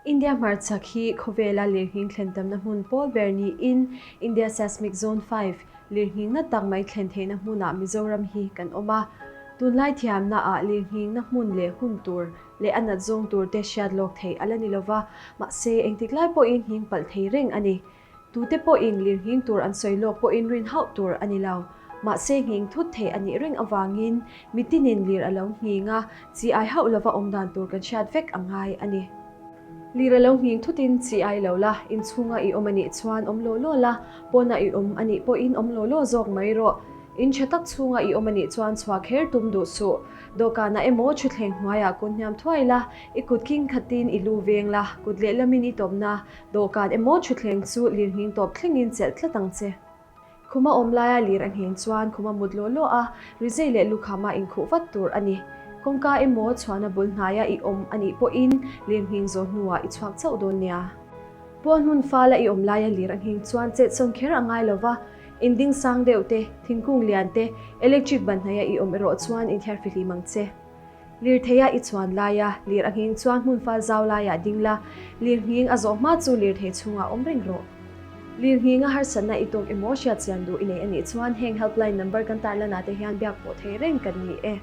India hmarchhak hi khawvela lirnghing thlen tamna hmun pawl ber niin India Seismic Zone 5, lirnghing na tak mai thlen theihna hmunah Mizoram hi kan awm a. Tunlai thiamnaah lirnghingna hmun leh hun tur leh a nat zawng tur te hriat lawk theih a la ni lova, mahse engtik lai pawhin nghing palh thei reng a ni. Tute pawhin lirnghing tur an sawi lawk pawhin rin hauh tur a ni lo. Mahse nghing thut thei a nih reng avangin mitinin lir a lo nghing a, chi ai hauh lova awm dan tur kan hriat vek a ngai a ni. Lir a lo nghing thutin chi ai lo la, inchhunga i awm a nih chuan awm law law la, pawna i awm a nih pawhin awm law law zawk mai rawh. In tha tak chhunga i awm a nih chuan chhuah kher tum duh suh. Dawhkanah emaw thutthleng hnuaiah kun hniam thuai la, i kut king khatin i lu veng la, kut lehlamin i tawpna Dawhkan emaw thutthleng chu lirnghing tawp thlengin chelh tlat ang che. Khuma awm laia lir a ngheng chuan khuma mut law law a, rizei leh lukhama inkhuh vat tur a ni. Kawngka emaw chhuahna bul hnaia i awm a nih pawhin lirnghing zawh hnuah i chhuak chauh dawn nia. Pawn hmun fala i awm laia lir a ngheng chuan chetsawn kher a ngai lo va, inding sang deuh te, thingkung lian te, electric ban hnaia i awm erawh chuan inthiar fihlim ang che. Lirtheia i chuan laia lir a nghing chuan hmun fal zau laiah ding la, lir nghing a zawh hma chu lirthei chhungah awm reng rawh. Lir nghinga harsatna i tawk emaw hriatchian duh i nei a nih chuan heng helpline number kan tarlanah te hian biak pawh thei reng kan ni e.